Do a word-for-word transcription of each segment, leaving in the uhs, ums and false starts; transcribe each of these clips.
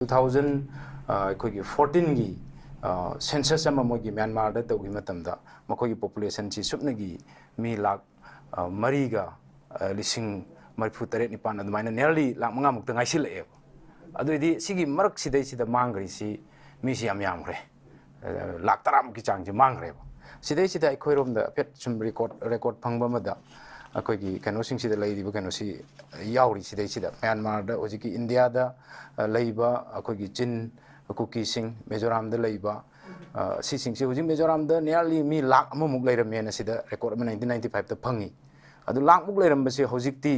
Two thousand ꯑꯩꯈꯣꯏꯒꯤ ꯐꯣꯔꯇꯤꯟꯒꯤ census ꯑꯃ ꯃꯣꯏꯒꯤ ꯃ꯭ꯌꯥꯟꯃꯥꯔꯗ ꯇꯧꯈꯤꯕ ꯃꯇꯝꯗ ꯃꯈꯣꯏꯒꯤ ꯄꯣꯄꯨꯂꯦꯁꯟꯁꯤ ꯁꯨꯞꯅꯒꯤ ꯃꯤ ꯂꯥꯛ ꯃꯔꯤꯒ ꯂꯤꯁꯤꯡ ꯃꯔꯤꯐꯨ ꯇꯔꯦꯠ ꯅꯤꯄꯥꯟ, ꯑꯗꯨꯃꯥꯏꯅ ꯅꯤꯌꯔꯂꯤ ꯂꯥꯛ ꯃꯉꯥꯃꯨꯛꯇ ꯉꯥꯏꯁꯤꯜꯂꯛꯑꯦꯕ꯫ ꯑꯗꯨꯑꯣꯏꯗꯤ ꯁꯤꯒꯤ ꯃꯔꯛꯁꯤꯗꯩꯁꯤꯗ ꯃꯥꯡꯈ꯭ꯔꯤꯁꯤ ꯃꯤꯁꯤ ꯌꯥꯝ ꯌꯥꯝꯈ꯭ꯔꯦ꯫ ꯂꯥꯛ ꯇꯔꯥꯃꯨꯛꯀꯤ ꯆꯥꯡꯁꯦ ꯃꯥꯡꯈ꯭ꯔꯦꯕ꯫ ꯁꯤꯗꯩꯁꯤꯗ ꯑꯩꯈꯣꯏꯔꯣꯝꯗ ꯍꯥꯏꯐꯦꯠ ꯁꯨꯝ ꯔꯦꯀꯣꯔꯠ ꯔꯦꯀꯣꯔꯠ ꯐꯪꯕ ꯑꯃꯗ ꯑꯩꯈꯣꯏꯒꯤ ꯀꯩꯅꯣꯁꯤꯡꯁꯤꯗ ꯂꯩꯔꯤꯕ ꯀꯩꯅꯣꯁꯤ ꯌꯥꯎꯔꯤ꯫ ꯁꯤꯗꯩꯁꯤꯗ ꯃ꯭ꯌꯥꯟꯃꯥꯔꯗ ꯍꯧꯖꯤꯛꯀꯤ ꯏꯟꯗꯤꯌꯥꯗ ꯂꯩꯕ ꯑꯩꯈꯣꯏꯒꯤ ꯆꯤꯟ, ꯀꯨꯀꯤꯁꯤꯡ, ꯃꯤꯖꯣꯔꯥꯝꯗ ꯂꯩꯕ ꯁꯤꯁꯤꯡꯁꯤ ꯍꯧꯖꯤꯛ ꯃꯤꯖꯣꯔꯥꯝꯗ ꯅꯤꯌꯔꯂꯤ ꯃꯤ ꯂꯥꯛ ꯑꯃꯃꯨꯛ ꯂꯩꯔꯝꯃꯦꯅ ꯁꯤꯗ ꯔꯦꯀꯣꯔꯠ ꯑꯃ ꯅꯥꯏꯟꯇꯤꯟ ꯅꯥꯏꯟꯇꯤ ꯐꯥꯏꯚꯇ ꯐꯪꯉꯤ꯫ ꯑꯗꯨ ꯂꯥꯛꯃꯨꯛ ꯂꯩꯔꯝꯕꯁꯦ ꯍꯧꯖꯤꯛꯇꯤ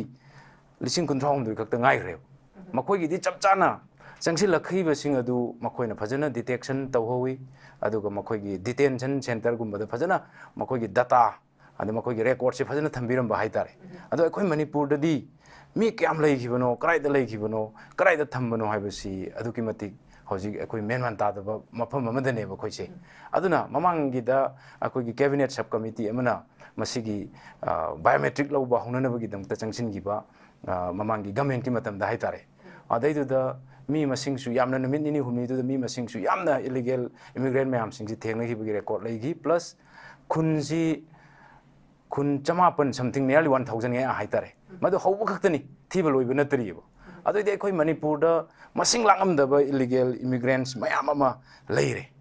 ꯂꯤꯁꯤꯡ ꯀꯨꯟꯊ꯭ꯔꯥ ꯍꯨꯝꯗꯣꯏ ꯈꯛꯇ ꯉꯥꯏꯈ꯭ꯔꯦꯕ꯫ ꯃꯈꯣꯏꯒꯤꯗꯤ ꯆꯞ ꯆꯥꯅ ꯆꯪꯁꯤꯜꯂꯛꯈꯤꯕꯁꯤꯡ ꯑꯗꯨ ꯃꯈꯣꯏꯅ ꯐꯖꯅ ꯗꯤꯇꯦꯛꯁꯟ ꯇꯧꯍꯧꯋꯤ꯫ ꯑꯗꯨꯒ ꯃꯈꯣꯏꯒꯤ ꯗꯤꯇꯦꯟꯁꯟ ꯁꯦꯟꯇꯔꯒꯨꯝꯕꯗ ꯐꯖꯅ ꯃꯈꯣꯏꯒꯤ ꯗꯇꯥ, ꯑꯗ ꯃꯈꯣꯏꯒꯤ ꯔꯦꯀꯣꯔꯠꯁꯦ ꯐꯖꯅ ꯊꯝꯕꯤꯔꯝꯕ ꯍꯥꯏꯇꯥꯔꯦ꯫ ꯑꯗꯣ ꯑꯩꯈꯣꯏ ꯃꯅꯤꯄꯨꯔꯗꯗꯤ ꯃꯤ ꯀꯌꯥꯝ ꯂꯩꯈꯤꯕꯅꯣ, ꯀꯗꯥꯏꯗ ꯂꯩꯈꯤꯕꯅꯣ, ꯀꯗꯥꯏꯗ ꯊꯝꯕꯅꯣ ꯍꯥꯏꯕꯁꯤ ꯑꯗꯨꯛꯀꯤ ꯃꯇꯤꯛ ꯍꯧꯖꯤꯛ ꯑꯩꯈꯣꯏ ꯃꯦꯟꯃꯥꯟ ꯇꯥꯗꯕ ꯃꯐꯝ ꯑꯃꯗꯅꯦꯕ ꯑꯩꯈꯣꯏꯁꯦ꯫ ꯑꯗꯨꯅ ꯃꯃꯥꯡꯒꯤꯗ ꯑꯩꯈꯣꯏꯒꯤ ꯀꯦꯕꯤꯅꯦꯠ ꯁꯕ ꯀꯃꯤꯇꯤ ꯑꯃꯅ ꯃꯁꯤꯒꯤ ꯕꯥꯏꯑꯣꯃꯦꯇ꯭ꯔꯤꯛ ꯂꯧꯕ ꯍꯧꯅꯅꯕꯒꯤꯗꯃꯛꯇ ꯆꯪꯁꯤꯟꯈꯤꯕ ꯃꯃꯥꯡꯒꯤ ꯒꯃꯦꯟꯀꯤ ꯃꯇꯝꯗ ꯍꯥꯏꯇꯥꯔꯦ꯫ ꯑꯗꯩꯗꯨꯗ ꯃꯤ ꯃꯁꯤꯡꯁꯨ ꯌꯥꯝꯅ, ꯅꯨꯃꯤꯠ ꯅꯤꯅꯤ ꯍꯨꯝꯅꯤꯗꯨꯗ ꯃꯤ ꯃꯁꯤꯡꯁꯨ ꯌꯥꯝꯅ ꯏꯂꯤꯒꯦꯜ ꯏꯃꯤꯒ꯭ꯔꯦꯟ ꯃꯌꯥꯝꯁꯤꯡꯁꯤ ꯊꯦꯡꯅꯈꯤꯕꯒꯤ ꯔꯦꯀꯣꯔꯠ ꯂꯩꯈꯤ꯫ ꯄ꯭ꯂꯁ ꯈꯨꯟꯁꯤ ꯈꯨꯟ ꯆꯃꯥꯄꯟ ꯁꯝꯊꯤꯡ, ꯅꯤꯌꯔꯂꯤ ꯋꯥꯟ ꯊꯥꯎꯖꯟ ꯍꯥꯏꯇꯥꯔꯦ꯫ ꯃꯗꯨ ꯍꯧꯕ ꯈꯛꯇꯅꯤ, ꯊꯤꯕ ꯂꯣꯏꯕ ꯅꯠꯇ꯭ꯔꯤꯑꯕ꯫ ꯑꯗꯨꯏꯗꯤ ꯑꯩꯈꯣꯏ ꯃꯅꯤꯄꯨꯔꯗ ꯃꯁꯤꯡ ꯂꯥꯛꯉꯝꯗꯕ ꯏꯂꯤꯒꯦꯜ ꯏꯃꯤꯒ꯭ꯔꯦꯟꯁ ꯃꯌꯥꯝ ꯑꯃ ꯂꯩꯔꯦ꯫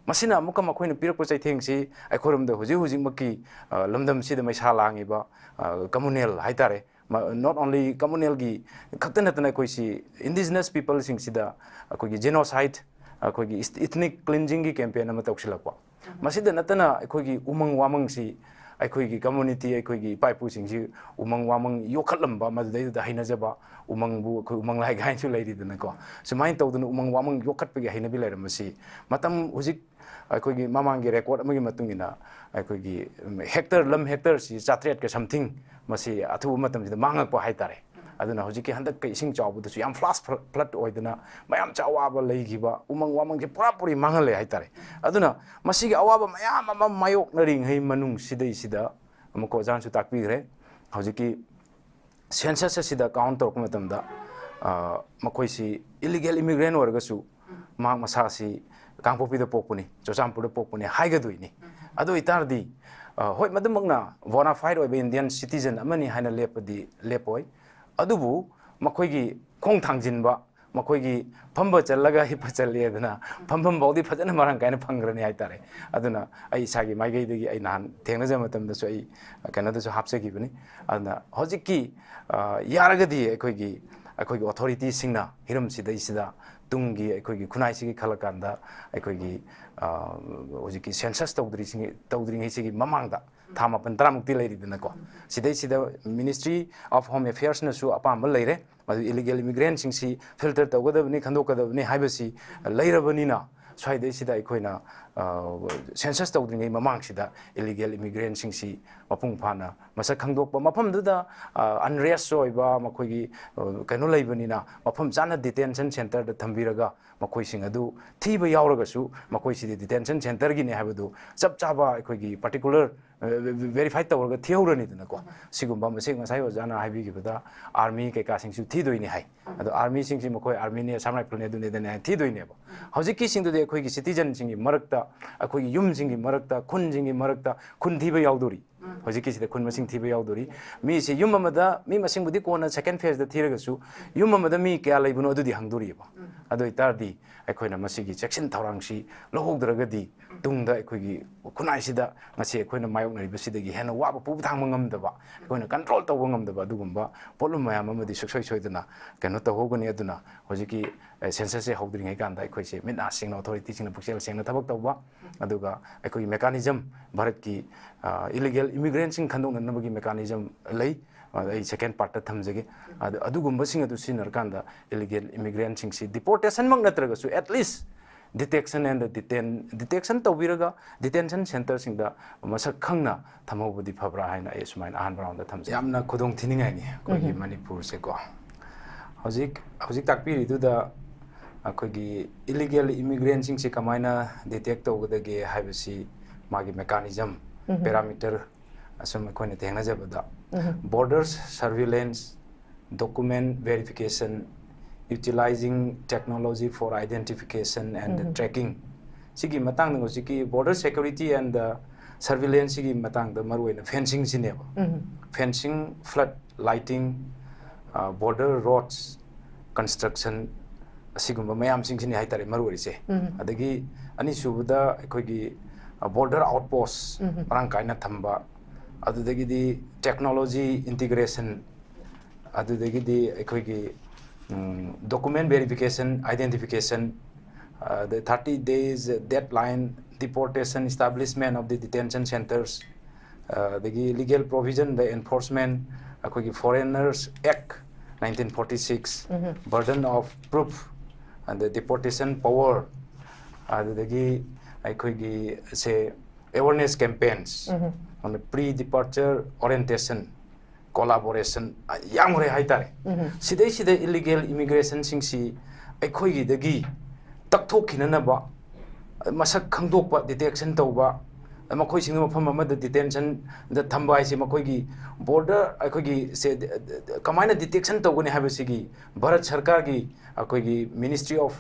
ꯃꯁꯤꯅ ꯑꯃꯨꯛꯀ ꯃꯈꯣꯏꯅ ꯄꯤꯔꯛꯄ ꯆꯩꯊꯦꯡꯁꯤ ꯑꯩꯈꯣꯏꯔꯣꯝꯗ ꯍꯧꯖꯤꯛ ꯍꯧꯖꯤꯛꯃꯛꯀꯤ ꯂꯝꯗꯝꯁꯤꯗ ꯃꯩꯁꯥ ꯂꯥꯡꯉꯤꯕ ꯀꯝꯃꯨꯅꯦꯜ ꯍꯥꯏꯇꯥꯔꯦ, not only ꯀꯝꯃꯨꯅꯦꯜꯒꯤ ꯈꯛꯇ ꯅꯠꯇꯅ ꯑꯩꯈꯣꯏꯁꯤ ꯏꯟꯗꯤꯖꯤꯅꯁ ꯄꯤꯄꯜꯁꯤꯡꯁꯤꯗ ꯑꯩꯈꯣꯏꯒꯤ ꯖꯦꯅꯣꯁꯥꯏꯠ, ꯑꯩꯈꯣꯏꯒꯤ ꯏꯊꯅꯤꯛ ꯀ꯭ꯂꯤꯟꯖꯤꯡꯒꯤ ꯀꯦꯝꯄꯦꯟ ꯑꯃ ꯇꯧꯁꯤꯜꯂꯛꯄ꯫ ꯃꯁꯤꯗ ꯅꯠꯇꯅ ꯑꯩꯈꯣꯏꯒꯤ ꯎꯃꯪ ꯋꯥꯃꯪꯁꯤ, ꯑꯩꯈꯣꯏꯒꯤ ꯀꯝꯃꯨꯅꯤꯇꯤ, ꯑꯩꯈꯣꯏꯒꯤ ꯏꯄꯥ ꯏꯄꯨꯁꯤꯡꯁꯤ ꯎꯃꯪ ꯋꯥꯃꯪ ꯌꯣꯛꯈꯠꯂꯝꯕ, ꯃꯗꯨꯗꯩꯗꯨꯗ ꯍꯩꯅꯖꯕ ꯎꯃꯪꯕꯨ ꯑꯩꯈꯣꯏ ꯎꯃꯪ ꯂꯥꯏ ꯀꯥꯏꯅꯁꯨ ꯂꯩꯔꯤꯗꯅꯀꯣ꯫ ꯁꯨꯃꯥꯏꯅ ꯇꯧꯗꯅ ꯎꯃꯪ ꯋꯥꯃꯪ ꯌꯣꯛꯈꯠꯄꯒꯤ ꯍꯩꯅꯕꯤ ꯂꯩꯔꯝꯕꯁꯤ ꯃꯇꯝ ꯍꯧꯖꯤꯛ ꯑꯩꯈꯣꯏꯒꯤ ꯃꯃꯥꯡꯒꯤ ꯔꯦꯀꯣꯔꯠ ꯑꯃꯒꯤ ꯃꯇꯨꯡ ꯏꯟꯅ ꯑꯩꯈꯣꯏꯒꯤ ꯍꯦꯛꯇꯔ, ꯂꯝ ꯍꯦꯛꯇꯔꯁꯤ ꯆꯥꯇ꯭ꯔꯦꯠꯀ ꯁꯝꯊꯤꯡ ꯃꯁꯤ ꯑꯊꯨꯕ ꯃꯇꯝꯁꯤꯗ ꯃꯥꯡꯉꯛꯄ ꯍꯥꯏꯇꯥꯔꯦ꯫ ꯑꯗꯨꯅ ꯍꯧꯖꯤꯛꯀꯤ ꯍꯟꯗꯛꯀ ꯏꯁꯤꯡ ꯆꯥꯎꯕꯗꯁꯨ ꯌꯥꯝ ꯐ꯭ꯂꯥꯁ ꯐ꯭ꯂꯠ ꯑꯣꯏꯗꯅ ꯃꯌꯥꯝꯁꯦ ꯑꯋꯥꯕ ꯂꯩꯈꯤꯕ, ꯎꯃꯪ ꯋꯥꯃꯪꯁꯦ ꯄꯨꯔꯥ ꯄꯨꯔꯤ ꯃꯥꯡꯍꯜꯂꯦ ꯍꯥꯏꯇꯥꯔꯦ꯫ ꯑꯗꯨꯅ ꯃꯁꯤꯒꯤ ꯑꯋꯥꯕ ꯃꯌꯥꯝ ꯑꯃ ꯃꯥꯌꯣꯛꯅꯔꯤꯉꯩ ꯃꯅꯨꯡ ꯁꯤꯗꯩꯁꯤꯗ ꯑꯃꯨꯛꯀ ꯑꯣꯖꯥꯅꯁꯨ ꯇꯥꯛꯄꯤꯈ꯭ꯔꯦ꯫ ꯍꯧꯖꯤꯛꯀꯤ ꯁꯦꯟꯁꯁ ꯑꯁꯤꯗ ꯀꯥꯎꯟ ꯇꯧꯔꯛꯄ ꯃꯇꯝꯗ ꯃꯈꯣꯏꯁꯤ ꯏꯂꯤꯒꯦꯜ ꯏꯃꯤꯒ꯭ꯔꯦꯟ ꯑꯣꯏꯔꯒꯁꯨ ꯃꯍꯥꯛ ꯃꯁꯥꯁꯤ ꯀꯥꯡꯄꯣꯛꯄꯤꯗ ꯄꯣꯛꯄꯅꯤ, ꯆꯨꯔꯆꯥꯟꯄꯨꯔꯗ ꯄꯣꯛꯄꯅꯤ ꯍꯥꯏꯒꯗꯣꯏꯅꯤ꯫ ꯑꯗꯨ ꯑꯣꯏꯇꯥꯔꯗꯤ, ꯑ, ꯍꯣꯏ, ꯃꯗꯨꯃꯛꯅ ꯕꯣꯅꯥꯐꯥꯏꯗ ꯑꯣꯏꯕ ꯏꯟꯗꯤꯌꯟ ꯁꯤꯇꯤꯖꯟ ꯑꯃꯅꯤ ꯍꯥꯏꯅ ꯂꯦꯞꯄꯗꯤ ꯂꯦꯞꯄꯣꯏ꯫ ꯑꯗꯨꯕꯨ ꯃꯈꯣꯏꯒꯤ ꯈꯣꯡ ꯊꯥꯡꯖꯤꯟꯕ, ꯃꯈꯣꯏꯒꯤ ꯐꯝꯕ ꯆꯜꯂꯒ ꯍꯤꯞꯄ ꯆꯜꯂꯦꯗꯅ ꯐꯝꯐꯝ ꯐꯥꯎꯗꯤ ꯐꯖꯅ ꯃꯔꯥꯡ ꯀꯥꯏꯅ ꯐꯪꯈ꯭ꯔꯅꯤ ꯍꯥꯏꯇꯥꯔꯦ꯫ ꯑꯗꯨꯅ ꯑꯩ ꯏꯁꯥꯒꯤ ꯃꯥꯏꯀꯩꯗꯒꯤ ꯑꯩ ꯅꯍꯥꯟ ꯊꯦꯡꯅꯖꯕ ꯃꯇꯝꯗꯁꯨ ꯑꯩ ꯀꯩꯅꯣꯗꯁꯨ ꯍꯥꯞꯆꯈꯤꯕꯅꯤ꯫ ꯑꯗꯨꯅ ꯍꯧꯖꯤꯛꯀꯤ, ꯑ, ꯌꯥꯔꯒꯗꯤ ꯑꯩꯈꯣꯏꯒꯤ, ꯑꯩꯈꯣꯏꯒꯤ ꯑꯣꯊꯣꯔꯤꯇꯤꯁꯤꯡꯅ ꯍꯤꯔꯝꯁꯤꯗꯩꯁꯤꯗ ꯇꯨꯡꯒꯤ ꯑꯩꯈꯣꯏꯒꯤ ꯈꯨꯟꯅꯥꯏꯁꯤꯒꯤ ꯈꯜꯂꯀꯥꯟꯗ ꯑꯩꯈꯣꯏꯒꯤ, ꯑ, ꯍꯧꯖꯤꯛꯀꯤ ꯁꯦꯟꯁꯁ ꯇꯧꯗ꯭ꯔꯤꯁꯤꯡ-, ꯇꯧꯗ꯭ꯔꯤꯉꯩꯁꯤꯒꯤ ꯃꯃꯥꯡꯗ ꯊꯥ ꯃꯥꯄꯟ ꯇꯔꯥꯃꯨꯛꯇꯤ ꯂꯩꯔꯤꯗꯅꯀꯣ꯫ ꯁꯤꯗꯩꯁꯤꯗ Ministry of Home Affairsꯅꯁꯨ ꯑꯄꯥꯝꯕ ꯂꯩꯔꯦ, ꯃꯗꯨ ꯏꯂꯤꯒꯦꯜ ꯏꯃꯤꯒ꯭ꯔꯦꯟꯁꯤꯡꯁꯤ ꯐꯤꯜꯇꯔ ꯇꯧꯒꯗꯕꯅꯤ, ꯈꯟꯗꯣꯛꯀꯗꯕꯅꯤ ꯍꯥꯏꯕꯁꯤ ꯂꯩꯔꯕꯅꯤꯅ, ꯁ꯭ꯋꯥꯏꯗꯩꯁꯤꯗ ꯑꯩꯈꯣꯏꯅ, ꯑ, ꯁꯦꯟꯁꯁ ꯇꯧꯗ꯭ꯔꯤꯉꯩ ꯃꯃꯥꯡꯁꯤꯗ ꯏꯂꯤꯒꯦꯜ ꯏꯃꯤꯒ꯭ꯔꯦꯟꯁꯤꯡꯁꯤ ꯃꯄꯨꯡ ꯐꯥꯅ ꯃꯁꯛ ꯈꯪꯗꯣꯛꯄ, ꯃꯐꯝꯗꯨꯗ, ꯑ, ꯑꯟꯔꯦꯁ ꯑꯣꯏꯕ, ꯃꯈꯣꯏꯒꯤ, ꯑ, ꯀꯩꯅꯣ ꯂꯩꯕꯅꯤꯅ, ꯃꯐꯝ ꯆꯥꯅ ꯗꯤꯇꯦꯟꯁꯟ ꯁꯦꯟꯇꯔꯗ ꯊꯝꯕꯤꯔꯒ ꯃꯈꯣꯏꯁꯤꯡ ꯑꯗꯨ ꯊꯤꯕ ꯌꯥꯎꯔꯒꯁꯨ ꯃꯈꯣꯏꯁꯤꯗꯤ ꯗꯤꯇꯦꯟꯁꯟ ꯁꯦꯟꯇꯔꯒꯤꯅꯤ ꯍꯥꯏꯕꯗꯨ ꯆꯞ ꯆꯥꯕ ꯑꯩꯈꯣꯏꯒꯤ ꯄꯥꯔꯇꯤꯀꯨꯂꯔ, ꯑ, ꯚꯦꯔꯤꯐꯥꯏ ꯇꯧꯔꯒ ꯊꯤꯍꯧꯔꯅꯤꯗꯅꯀꯣ꯫ ꯁꯤꯒꯨꯝꯕ ꯃꯁꯤ ꯉꯁꯥꯏ ꯑꯣꯖꯥꯅ ꯍꯥꯏꯕꯤꯈꯤꯕꯗ ꯑꯥꯔꯃꯤ ꯀꯩꯀꯥꯁꯤꯡꯁꯨ ꯊꯤꯗꯣꯏꯅꯤ ꯍꯥꯏ꯫ ꯑꯗꯣ ꯑꯥꯔꯃꯤꯁꯤꯡꯁꯤ ꯃꯈꯣꯏ ꯑꯥꯔꯃꯤꯅꯤ, ꯑꯁꯥꯝ ꯔꯥꯏꯐꯜꯅꯤ, ꯑꯗꯨꯅꯤ ꯑꯗꯨꯅꯤ ꯍꯥꯏꯅ ꯊꯤꯗꯣꯏꯅꯦꯕ꯫ ꯍꯧꯖꯤꯛꯀꯤꯁꯤꯡꯗꯨꯗꯤ ꯑꯩꯈꯣꯏꯒꯤ ꯁꯤꯇꯤꯖꯟꯁꯤꯡꯒꯤ ꯃꯔꯛꯇ, ꯑꯩꯈꯣꯏꯒꯤ ꯌꯨꯝꯁꯤꯡꯒꯤ ꯃꯔꯛꯇ, ꯈꯨꯟꯁꯤꯡꯒꯤ ꯃꯔꯛꯇ ꯈꯨꯟ ꯊꯤꯕ ꯌꯥꯎꯗꯣꯔꯤ꯫ ꯍꯧꯖꯤꯛꯀꯤꯁꯤꯗ ꯈꯨꯟ ꯃꯁꯤꯡ ꯊꯤꯕ ꯌꯥꯎꯗꯣꯔꯤ꯫ ꯃꯤꯁꯤ ꯌꯨꯝ ꯑꯃꯗ, ꯃꯤ ꯃꯁꯤꯡꯕꯨꯗꯤ ꯀꯣꯟꯅ ꯁꯦꯀꯦꯟ ꯐꯦꯖꯇ ꯊꯤꯔꯒꯁꯨ, ꯌꯨꯝ ꯑꯃꯗ ꯃꯤ ꯀꯌꯥ ꯂꯩꯕꯅꯣ ꯑꯗꯨꯗꯤ ꯍꯪꯗꯣꯔꯤꯑꯕ꯫ ꯑꯗꯨ ꯑꯣꯏꯇꯥꯔꯗꯤ ꯑꯩꯈꯣꯏꯅ ꯃꯁꯤꯒꯤ ꯆꯦꯛꯁꯤꯟ ꯊꯧꯔꯥꯡꯁꯤ ꯂꯧꯍꯧꯗ꯭ꯔꯒꯗꯤ ꯇꯨꯡꯗ ꯑꯩꯈꯣꯏꯒꯤ ꯈꯨꯟꯅꯥꯏꯁꯤꯗ ꯉꯁꯤ ꯑꯩꯈꯣꯏꯅ ꯃꯥꯌꯣꯛꯅꯔꯤꯕꯁꯤꯗꯒꯤ ꯍꯦꯟꯅ ꯋꯥꯕ ꯄꯨꯕ ꯊꯥꯡꯕ ꯉꯝꯗꯕ, ꯑꯩꯈꯣꯏꯅ ꯀꯟꯇ꯭ꯔꯣꯜ ꯇꯧꯕ ꯉꯝꯗꯕ ꯑꯗꯨꯒꯨꯝꯕ ꯄꯣꯠꯂꯨꯝ ꯃꯌꯥꯝ ꯑꯃꯗꯤ ꯁꯨꯡꯁꯣꯏ ꯁꯣꯏꯗꯅ ꯀꯩꯅꯣ ꯇꯧꯍꯧꯒꯅꯤ꯫ ꯑꯗꯨꯅ ꯍꯧꯖꯤꯛꯀꯤ, ꯑꯦ, ꯁꯦꯟꯁꯁꯁꯦ ꯍꯧꯗ꯭ꯔꯤꯉꯩ ꯀꯥꯟꯗ ꯑꯩꯈꯣꯏꯁꯦ ꯃꯤꯠ ꯅꯥ ꯁꯤꯡꯅ, ꯑꯣꯊꯣꯔꯤꯇꯤꯁꯤꯡꯅ ꯄꯨꯛꯆꯦꯜ ꯁꯦꯡꯅ ꯊꯕꯛ ꯇꯧꯕ, ꯑꯗꯨꯒ ꯑꯩꯈꯣꯏꯒꯤ ꯃꯦꯀꯥꯅꯤꯖꯝ, ꯚꯥꯔꯠꯀꯤ, ꯑ, ꯏꯂꯤꯒꯦꯜ ꯏꯃꯤꯒ꯭ꯔꯦꯟꯁꯤꯡ ꯈꯟꯗꯣꯛꯅꯅꯕꯒꯤ ꯃꯦꯀꯥꯅꯤꯖꯝ ꯂꯩ꯫ ꯑ, ꯑꯩ ꯁꯦꯀꯦꯟ ꯄꯥꯔꯠꯇ ꯊꯝꯖꯒꯦ꯫ ꯑꯗꯨ, ꯑꯗꯨꯒꯨꯝꯕꯁꯤꯡ ꯑꯗꯨ ꯁꯤꯖꯤꯟꯅꯔꯀꯥꯟꯗ ꯏꯂꯤꯒꯦꯜ ꯏꯃꯤꯒ꯭ꯔꯦꯟꯁꯤꯡꯁꯤ ꯗꯤꯄꯣꯔꯇꯦꯁꯟꯃꯛ ꯅꯠꯇ꯭ꯔꯒꯁꯨ at least detection and detain, detection ꯇꯧꯕꯤꯔꯒ ꯗꯤꯇꯦꯟꯁꯟ ꯁꯦꯟꯇꯔꯁꯤꯡꯗ ꯃꯁꯛ ꯈꯪꯅ ꯊꯝꯍꯧꯕꯗꯤ ꯐꯕ꯭ꯔꯥ ꯍꯥꯏꯅ ꯑꯩ ꯁꯨꯃꯥꯏꯅ ꯑꯍꯥꯟꯕ ꯔꯥꯎꯟꯗ ꯊꯝꯖꯩ꯫ ꯌꯥꯝꯅ ꯈꯨꯗꯣꯡ ꯊꯤꯅꯤꯡꯉꯥꯏꯅꯤ ꯑꯩꯈꯣꯏꯒꯤ ꯎꯝ꯫ ꯃꯅꯤꯄꯨꯔꯁꯦꯀꯣ꯫ ꯍꯧꯖꯤꯛ, ꯍꯧꯖꯤꯛ ꯇꯥꯛꯄꯤꯔꯤꯗꯨꯗ ꯑꯩꯈꯣꯏꯒꯤ ꯏꯂꯤꯒꯦꯜ ꯏꯃꯤꯒ꯭ꯔꯦꯟꯁꯤꯡꯁꯤ ꯀꯃꯥꯏꯅ ꯗꯤꯇꯦꯛ ꯇꯧꯒꯗꯒꯦ ꯍꯥꯏꯕꯁꯤ ꯃꯥꯒꯤ ꯃꯦꯀꯥꯅꯤꯖꯝ, ꯎꯝ꯫ ꯄꯦꯔꯥꯃꯤꯇꯔ ꯑꯁꯨꯝ ꯑꯩꯈꯣꯏꯅ ꯊꯦꯡꯅꯖꯕꯗ ꯎꯝ꯫ Borders surveillance, document verification, Utilizing technology for identification and tracking, ꯁꯤꯒꯤ ꯃꯇꯥꯡꯗ ꯍꯧꯖꯤꯛꯀꯤ border security and surveillance ꯁꯤꯒꯤ ꯃꯇꯥꯡꯗ ꯃꯔꯨꯑꯣꯏꯅ fencing ꯁꯤꯅꯦꯕ꯫ Fencing, flood lighting, border roads construction, ꯑꯁꯤꯒꯨꯝꯕ ꯃꯌꯥꯝꯁꯤꯡꯁꯤꯅꯤ ꯍꯥꯏꯇꯥꯔꯦ ꯃꯔꯨ ꯑꯣꯏꯔꯤꯁꯦ꯫ ꯑꯗꯒꯤ ꯑꯅꯤꯁꯨꯕꯗ ꯑꯩꯈꯣꯏꯒꯤ border outpost ꯃꯔꯥꯡ ꯀꯥꯏꯅ ꯊꯝꯕ, ꯑꯗꯨꯗꯒꯤꯗꯤ technology integration, ꯑꯗꯨꯗꯒꯤꯗꯤ ꯑꯩꯈꯣꯏꯒꯤ document verification, identification, the thirty days deadline, deportation, establishment of the detention centres, ꯑꯗꯒꯤ legal provision, the enforcement, ꯑꯩꯈꯣꯏꯒꯤ Foreigners Act nineteen forty six, burden of proof, and the deportation power, ꯑꯗꯨꯗꯒꯤ ꯑꯩꯈꯣꯏꯒꯤ ꯁꯦ awareness campaigns, ꯑꯗ pre departure orientation, collaboration, ꯌꯥꯝꯈ꯭ꯔꯦ ꯍꯥꯏꯇꯥꯔꯦ꯫ ꯁꯤꯗꯩꯁꯤꯗ illegal immigrationꯁꯤꯡꯁꯤ ꯑꯩꯈꯣꯏꯒꯤꯗꯒꯤ ꯇꯛꯊꯣꯛꯈꯤꯅꯅꯕ, ꯃꯁꯛ ꯈꯪꯗꯣꯛꯄ, detection ꯇꯧꯕ, ꯃꯈꯣꯏꯁꯤꯡꯗꯨ ꯃꯐꯝ ꯑꯃꯗ detentionꯗ ꯊꯝꯕ ꯍꯥꯏꯁꯦ ꯃꯈꯣꯏꯒꯤ border, ꯑꯩꯈꯣꯏꯒꯤ ꯁꯦ ꯀꯃꯥꯏꯅ detection ꯇꯧꯒꯅꯤ ꯍꯥꯏꯕꯁꯤꯒꯤ ꯚꯥꯔꯠ ꯁꯔꯀꯥꯔꯒꯤ ꯑꯩꯈꯣꯏꯒꯤ Ministry of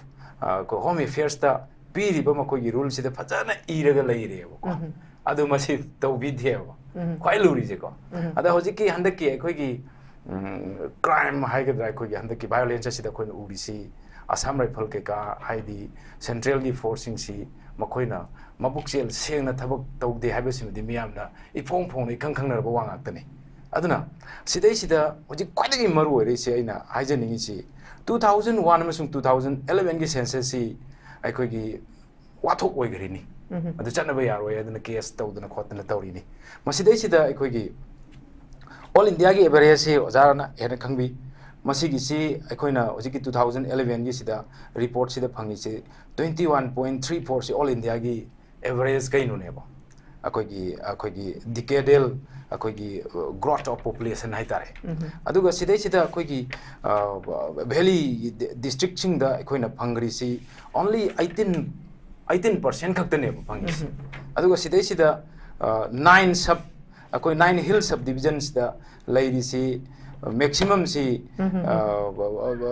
Home Affairsꯇ ꯄꯤꯔꯤꯕ ꯃꯈꯣꯏꯒꯤ ruleꯁꯤꯗ ꯐꯖꯅ ꯏꯔꯒ ꯂꯩꯔꯦꯕꯀꯣ꯫ ꯑꯗꯨ ꯃꯁꯤ ꯇꯧꯕꯤꯗꯦꯕ꯫ ꯈ꯭ꯋꯥꯏ ꯂꯨꯔꯤꯁꯦꯀꯣ꯫ ꯑꯗ ꯍꯧꯖꯤꯛꯀꯤ ꯍꯟꯗꯛꯀꯤ ꯑꯩꯈꯣꯏꯒꯤ crime ꯍꯥꯏꯒꯗ꯭ꯔꯥ, ꯑꯩꯈꯣꯏꯒꯤ ꯍꯟꯗꯛꯀꯤ violence ꯑꯁꯤꯗ ꯑꯩꯈꯣꯏꯅ ꯎꯔꯤꯁꯤ ꯑꯁꯥꯝ ꯔꯥꯏꯐꯜ ꯀꯩꯀꯥ, ꯍꯥꯏꯗꯤ centralꯒꯤ forceꯁꯤꯡꯁꯤ ꯃꯈꯣꯏꯅ ꯃꯕꯨꯛꯆꯦꯜ ꯁꯦꯡꯅ ꯊꯕꯛ ꯇꯧꯗꯦ ꯍꯥꯏꯕꯁꯤꯃꯗꯤ ꯃꯤꯌꯥꯝꯅ ꯏꯐꯣꯡ ꯐꯣꯡꯅ ꯏꯈꯪ ꯈꯪꯅꯔꯕ ꯋꯥ ꯉꯥꯛꯇꯅꯤ꯫ ꯑꯗꯨꯅ ꯁꯤꯗꯩꯁꯤꯗ ꯍꯧꯖꯤꯛ ꯈ꯭ꯋꯥꯏꯗꯒꯤ ꯃꯔꯨ ꯑꯣꯏꯔꯤꯁꯤ ꯑꯩꯅ ꯍꯥꯏꯖꯅꯤꯡꯉꯤꯁꯤ two thousand one ꯑꯃꯁꯨꯡ two thousand elevenꯒꯤ censusꯁꯤ ꯑꯩꯈꯣꯏꯒꯤ ꯋꯥꯊꯣꯛ ꯑꯣꯏꯈ꯭ꯔꯤꯅꯤ꯫ ꯑꯗꯨ ꯆꯠꯅꯕ ꯌꯥꯔꯣꯏ, ꯑꯗꯨꯅ case ꯇꯧꯗꯅ ꯈꯣꯠꯇꯅ ꯇꯧꯔꯤꯅꯤ꯫ ꯃꯁꯤꯗꯩꯁꯤꯗ ꯑꯩꯈꯣꯏꯒꯤ all Indiaꯒꯤ averageꯁꯤ ꯑꯣꯖꯥꯅ ꯍꯦꯟꯅ ꯈꯪꯕꯤ꯫ ꯃꯁꯤꯒꯤꯁꯤ ꯑꯩꯈꯣꯏꯅ ꯍꯧꯖꯤꯛꯀꯤ two thousand elevenꯒꯤꯁꯤꯗ reportꯁꯤꯗ ꯐꯪꯉꯤꯁꯤ twenty one point three fourꯁꯤ all Indiaꯒꯤ average ꯀꯩꯅꯣꯅꯦꯕ, ꯑꯩꯈꯣꯏꯒꯤ, ꯑꯩꯈꯣꯏꯒꯤ decadal, ꯑꯩꯈꯣꯏꯒꯤ growth of population ꯍꯥꯏꯇꯥꯔꯦ꯫ ꯑꯗꯨꯒ ꯁꯤꯗꯩꯁꯤꯗ ꯑꯩꯈꯣꯏꯒꯤ valley districtꯁꯤꯡꯗ ꯑꯩꯈꯣꯏꯅ ꯐꯪꯈ꯭ꯔꯤꯁꯤ only eighteen eighteen percent ꯈꯛꯇꯅꯦꯕ ꯐꯪꯉꯤꯁꯦ꯫ ꯑꯗꯨꯒ ꯁꯤꯗꯩꯁꯤꯗ nine sub, ꯑꯩꯈꯣꯏ nine hill subdivisionsꯇ ꯂꯩꯔꯤꯁꯤ ꯃꯦꯛꯁꯤꯃꯝꯁꯤ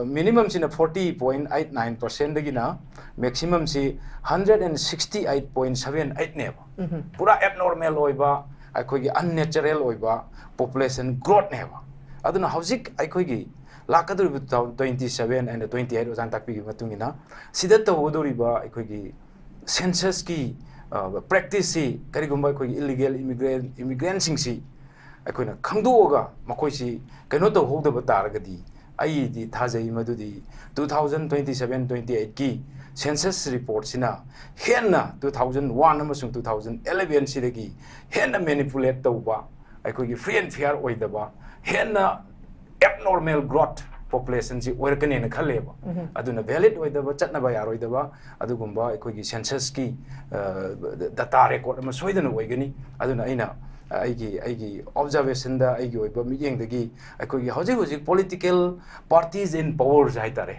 ꯃꯤꯅꯤꯃꯝꯁꯤꯅ ꯐꯣꯔꯇꯤ ꯄꯣꯏꯟ ꯑꯩꯠ ꯅꯥꯏꯟ ꯄꯥꯔꯁꯦꯟꯗꯒꯤꯅ ꯃꯦꯛꯁꯤꯃꯝꯁꯤ hundred and sixty eight point seven ꯑꯩꯠꯅꯦꯕ꯫ ꯄꯨꯔꯥ ꯑꯦꯕꯅꯣꯔꯃꯦꯜ ꯑꯣꯏꯕ, ꯑꯩꯈꯣꯏꯒꯤ ꯑꯟꯅꯦꯆꯔꯦꯜ ꯑꯣꯏꯕ ꯄꯣꯄꯨꯂꯦꯁꯟ ꯒ꯭ꯔꯣꯠꯅꯦꯕ꯫ ꯑꯗꯨꯅ ꯍꯧꯖꯤꯛ ꯑꯩꯈꯣꯏꯒꯤ ꯂꯥꯛꯀꯗꯧꯔꯤꯕ twenty seven and twenty eight, ꯑꯣꯖꯥꯅ ꯇꯥꯛꯄꯤꯈꯤꯕ ꯃꯇꯨꯡ ꯏꯟꯅ ꯁꯤꯗ ꯇꯧꯒꯗꯧꯔꯤꯕ ꯑꯩꯈꯣꯏꯒꯤ ꯁꯦꯟꯁꯁꯀꯤ ꯄ꯭ꯔꯦꯛꯇꯤꯁꯁꯤ ꯀꯔꯤꯒꯨꯝꯕ ꯑꯩꯈꯣꯏꯒꯤ ꯏꯂꯤꯒꯦꯜ ꯏꯃꯤꯒ꯭ꯔꯦꯟ ꯏꯃꯤꯒ꯭ꯔꯦꯟꯁꯤꯡꯁꯤ ꯑꯩꯈꯣꯏꯅ ꯈꯪꯗꯣꯛꯑꯒ ꯃꯈꯣꯏꯁꯤ ꯀꯩꯅꯣ ꯇꯧꯍꯧꯗꯕ ꯇꯥꯔꯒꯗꯤ, ꯑꯩꯗꯤ ꯊꯥꯖꯩ ꯃꯗꯨꯗꯤ two thousand twenty seven twenty ꯑꯩꯠꯀꯤ ꯁꯦꯟꯁꯁ ꯔꯤꯄꯣꯔꯠꯁꯤꯅ ꯍꯦꯟꯅ ꯇꯨ ꯊꯥꯎꯖꯟ ꯋꯥꯟ ꯑꯃꯁꯨꯡ ꯇꯨ ꯊꯥꯎꯖꯟ ꯑꯦꯂꯦꯚꯦꯟꯁꯤꯗꯒꯤ ꯍꯦꯟꯅ ꯃꯦꯅꯤꯄꯨꯂꯦꯠ ꯇꯧꯕ, ꯑꯩꯈꯣꯏꯒꯤ ꯐ꯭ꯔꯤ ꯑꯦꯟ ꯐꯤꯌꯥꯔ ꯑꯣꯏꯗꯕ, ꯍꯦꯟꯅ ꯑꯦꯕꯅꯣꯔꯃꯦꯜ ꯒ꯭ꯔꯣꯠ ꯄꯣꯄꯨꯂꯦꯁꯟꯁꯤ ꯑꯣꯏꯔꯛꯀꯅꯦꯅ ꯈꯜꯂꯦꯕ꯫ ꯑꯗꯨꯅ ꯚꯦꯂꯤꯠ ꯑꯣꯏꯗꯕ, ꯆꯠꯅꯕ ꯌꯥꯔꯣꯏꯗꯕ ꯑꯗꯨꯒꯨꯝꯕ ꯑꯩꯈꯣꯏꯒꯤ ꯁꯦꯟꯁꯁꯀꯤ ꯗꯇꯥ ꯔꯦꯀꯣꯔꯠ ꯑꯃ ꯁꯣꯏꯗꯅ ꯑꯣꯏꯒꯅꯤ꯫ ꯑꯗꯨꯅ ꯑꯩꯅ ꯑꯩꯒꯤ ꯑꯩꯒꯤ ꯑꯣꯕꯖꯥꯔꯕꯦꯁꯟꯗ, ꯑꯩꯒꯤ ꯑꯣꯏꯕ ꯃꯤꯠꯌꯦꯡꯗꯒꯤ ꯑꯩꯈꯣꯏꯒꯤ ꯍꯧꯖꯤꯛ ꯍꯧꯖꯤꯛ ꯄꯣꯂꯤꯇꯤꯀꯦꯜ ꯄꯥꯔꯇꯤꯁ ꯏꯟ ꯄꯋꯔꯁ ꯍꯥꯏꯇꯥꯔꯦ,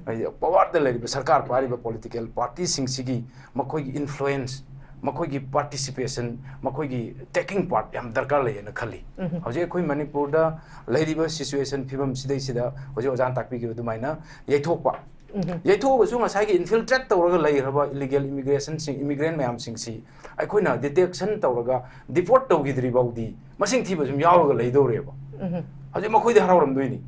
ꯍꯥꯏꯗꯤ ꯄꯋꯥꯔꯗ ꯂꯩꯔꯤꯕ, ꯁꯔꯀꯥꯔ ꯄꯥꯏꯔꯤꯕ ꯄꯣꯂꯤꯇꯤꯀꯦꯜ ꯄꯥꯔꯇꯤꯁꯤꯡꯁꯤꯒꯤ ꯃꯈꯣꯏꯒꯤ ꯏꯟꯐ꯭ꯂꯨꯌꯦꯟꯁ, ꯃꯈꯣꯏꯒꯤ ꯄꯥꯔꯇꯤꯁꯤꯄꯦꯁꯟ, ꯃꯈꯣꯏꯒꯤ ꯇꯦꯀꯤꯡ ꯄꯥꯔꯠ ꯌꯥꯝ ꯗꯔꯀꯥꯔ ꯂꯩꯌꯦꯅ ꯈꯜꯂꯤ꯫ ꯍꯧꯖꯤꯛ ꯑꯩꯈꯣꯏ ꯃꯅꯤꯄꯨꯔꯗ ꯂꯩꯔꯤꯕ ꯁꯤꯆꯨꯋꯦꯁꯟ ꯐꯤꯕꯝꯁꯤꯗꯩꯁꯤꯗ ꯍꯧꯖꯤꯛ ꯑꯣꯖꯥꯅ ꯇꯥꯛꯄꯤꯈꯤꯕ ꯑꯗꯨꯃꯥꯏꯅ ꯌꯩꯊꯣꯛꯄ, ꯌꯩꯊꯣꯛꯑꯒꯁꯨ ꯉꯁꯥꯏꯒꯤ ꯏꯟꯐꯤꯜꯇ꯭ꯔꯦꯠ ꯇꯧꯔꯒ ꯂꯩꯈ꯭ꯔꯕ ꯏꯂꯤꯒꯦꯜ ꯏꯃꯤꯒ꯭ꯔꯦꯁꯟꯁꯤꯡ, ꯏꯃꯤꯒ꯭ꯔꯦꯟ ꯃꯌꯥꯝꯁꯤꯡꯁꯤ ꯑꯩꯈꯣꯏꯅ ꯗꯤꯇꯦꯛꯁꯟ ꯇꯧꯔꯒ ꯗꯤꯄꯣꯔꯠ ꯇꯧꯈꯤꯗ꯭ꯔꯤ ꯐꯥꯎꯗꯤ ꯃꯁꯤꯡ ꯊꯤꯕ ꯁꯨꯝ ꯌꯥꯎꯔꯒ ꯂꯩꯗꯧꯔꯦꯕ꯫ ꯍꯧꯖꯤꯛ ꯃꯈꯣꯏꯗꯤ ꯍꯔꯥꯎꯔꯝꯗꯣꯏꯅꯤ,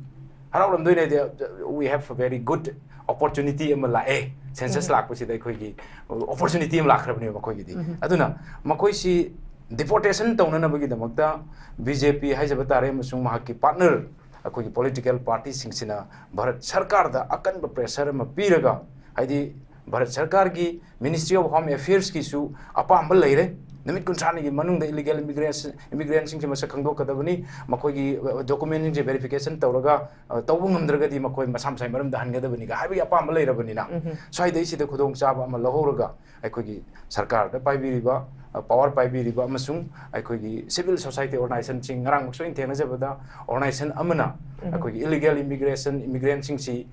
ꯍꯔꯥꯎꯔꯝꯗꯣꯏꯅꯤ ꯍꯥꯏꯗꯤ, we have a very good opportunity ꯑꯃ ꯂꯥꯛꯑꯦ, ꯁꯦꯟꯁꯁ ꯂꯥꯛꯄꯁꯤꯗ ꯑꯩꯈꯣꯏꯒꯤ ꯑꯣꯄꯣꯔꯆꯨꯅꯤꯇꯤ ꯑꯃ ꯂꯥꯛꯈ꯭ꯔꯕꯅꯦꯕ ꯃꯈꯣꯏꯒꯤꯗꯤ꯫ ꯑꯗꯨꯅ ꯃꯈꯣꯏꯁꯤ ꯗꯤꯄꯣꯔꯇꯦꯁꯟ ꯇꯧꯅꯅꯕꯒꯤꯗꯃꯛꯇ ꯕꯤ ꯖꯦ ꯄꯤ ꯍꯥꯏꯖꯕ ꯇꯥꯔꯦ ꯑꯃꯁꯨꯡ ꯃꯍꯥꯛꯀꯤ ꯄꯥꯔꯠꯅꯔ ꯑꯩꯈꯣꯏꯒꯤ ꯄꯣꯂꯤꯇꯤꯀꯦꯜ ꯄꯥꯔꯇꯤꯁꯤꯡꯁꯤꯅ ꯚꯥꯔꯠ ꯁꯔꯀꯥꯔꯗ ꯑꯀꯟꯕ ꯄ꯭ꯔꯦꯁꯔ ꯑꯃ ꯄꯤꯔꯒ, ꯍꯥꯏꯗꯤ ꯚꯥꯔꯠ ꯁꯔꯀꯥꯔꯒꯤ ꯃꯤꯅꯤꯁꯇ꯭ꯔꯤ ꯑꯣꯐ ꯍꯣꯝ ꯑꯦꯐꯤꯌꯔꯁꯀꯤꯁꯨ ꯑꯄꯥꯝꯕ ꯂꯩꯔꯦ, ꯅꯨꯃꯤꯠ ꯀꯨꯟꯊ꯭ꯔꯥꯅꯤꯒꯤ ꯃꯅꯨꯡꯗ ꯏꯂꯤꯒꯦꯜ ꯏꯃꯤꯒ꯭ꯔꯦꯁꯟ, ꯏꯃꯤꯒ꯭ꯔꯦꯟꯁꯤꯡꯁꯦ ꯃꯁꯛ ꯈꯪꯗꯣꯛꯀꯗꯕꯅꯤ, ꯃꯈꯣꯏꯒꯤ ꯗꯣꯀꯨꯃꯦꯟꯁꯤꯡꯁꯦ ꯚꯦꯔꯤꯐꯤꯀꯦꯁꯟ ꯇꯧꯔꯒ, ꯑ, ꯇꯧꯕ ꯉꯝꯗ꯭ꯔꯒꯗꯤ ꯃꯈꯣꯏ ꯃꯁꯥ ꯃꯁꯥꯒꯤ ꯃꯔꯝꯗ ꯍꯟꯒꯗꯕꯅꯤꯒ ꯍꯥꯏꯕꯒꯤ ꯑꯄꯥꯝꯕ ꯂꯩꯔꯕꯅꯤꯅ, ꯁ꯭ꯋꯥꯏꯗꯩꯁꯤꯗ ꯈꯨꯗꯣꯡꯆꯥꯕ ꯑꯃ ꯂꯧꯍꯧꯔꯒ ꯑꯩꯈꯣꯏꯒꯤ ꯁꯔꯀꯥꯔꯗ ꯄꯥꯏꯕꯤꯔꯤꯕ, ꯑ, ꯄꯋꯥꯔ ꯄꯥꯏꯕꯤꯔꯤꯕ ꯑꯃꯁꯨꯡ ꯑꯩꯈꯣꯏꯒꯤ ꯁꯤꯚꯤꯜ ꯁꯣꯁꯥꯏꯇꯤ ꯑꯣꯔꯒꯅꯥꯏꯖꯦꯁꯟꯁꯤꯡ, ꯉꯔꯥꯡꯃꯛꯁꯨ ꯑꯩꯅ ꯊꯦꯡꯅꯖꯕꯗ ꯑꯣꯔꯒꯅꯥꯏꯖꯦꯁꯟ ꯑꯃꯅ ꯑꯩꯈꯣꯏꯒꯤ ꯏꯂꯤꯒꯦꯜ ꯏꯃꯤꯒ꯭ꯔꯦꯁꯟ, ꯏꯃꯤꯒ꯭ꯔꯦꯟꯁꯤꯡꯁꯤ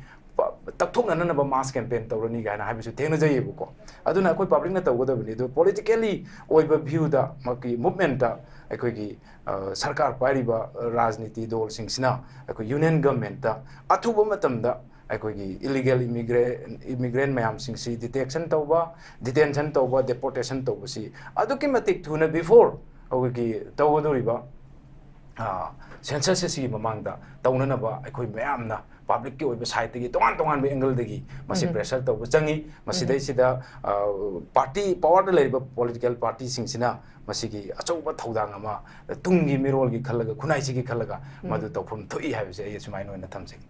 ꯇꯛꯊꯣꯛꯅꯅꯕ mass campaign ꯇꯧꯔꯅꯤ ꯀꯥꯏꯅ ꯍꯥꯏꯕꯁꯨ ꯊꯦꯡꯅꯖꯩꯌꯦꯕꯀꯣ꯫ ꯑꯗꯨꯅ ꯑꯩꯈꯣꯏ public ꯅ ꯇꯧꯒꯗꯕꯅꯤ꯫ ꯑꯗꯨ politically ꯑꯣꯏꯕ view ꯗ ꯃꯛꯀꯤ movement ꯇ ꯑꯩꯈꯣꯏꯒꯤ, ꯑ, ꯁꯔꯀꯥꯔ ꯄꯥꯏꯔꯤꯕ ꯔꯥꯖꯅꯤꯇꯤ ꯗꯣꯜꯁꯤꯡꯁꯤꯅ ꯑꯩꯈꯣꯏ union government ꯇ ꯑꯊꯨꯕ ꯃꯇꯝꯗ ꯑꯩꯈꯣꯏꯒꯤ illegal immigrant, immigrant ꯃꯌꯥꯝꯁꯤꯡꯁꯤ detection ꯇꯧꯕ, detention ꯇꯧꯕ, deportation ꯇꯧꯕꯁꯤ ꯑꯗꯨꯛꯀꯤ ꯃꯇꯤꯛ ꯊꯨꯅ before ꯑꯩꯈꯣꯏꯒꯤ ꯇꯧꯒꯗꯧꯔꯤꯕ, ꯑ, census ꯑꯁꯤꯒꯤ ꯃꯃꯥꯡꯗ ꯇꯧꯅꯅꯕ ꯑꯩꯈꯣꯏ ꯃꯌꯥꯝꯅ public ꯀꯤ ꯑꯣꯏꯕ side ꯇꯒꯤ ꯇꯣꯉꯥꯟ ꯇꯣꯉꯥꯟꯕ angle ꯗꯒꯤ ꯃꯁꯤ ꯎꯝ꯫ Pressure ꯇꯧꯕ ꯆꯪꯉꯤ꯫ ꯎꯝ꯫ ꯃꯁꯤꯗꯩꯁꯤꯗ, ꯑ, party, power ꯗ ꯂꯩꯔꯤꯕ political party ꯁꯤꯡꯁꯤꯅ ꯃꯁꯤꯒꯤ ꯑꯆꯧꯕ ꯊꯧꯗꯥꯡ ꯑꯃ ꯇꯨꯡꯒꯤ ꯃꯤꯔꯣꯜꯒꯤ ꯈꯜꯂꯒ, ꯈꯨꯟꯅꯥꯏꯁꯤꯒꯤ ꯈꯜꯂꯒ ꯎꯝ꯫ ꯃꯗꯨ ꯇꯧꯐꯝ ꯊꯣꯛꯏ ꯍꯥꯏꯕꯁꯦ ꯑꯩ ꯑꯁꯨꯃꯥꯏꯅ ꯑꯣꯏꯅ ꯊꯝꯖꯒꯦ꯫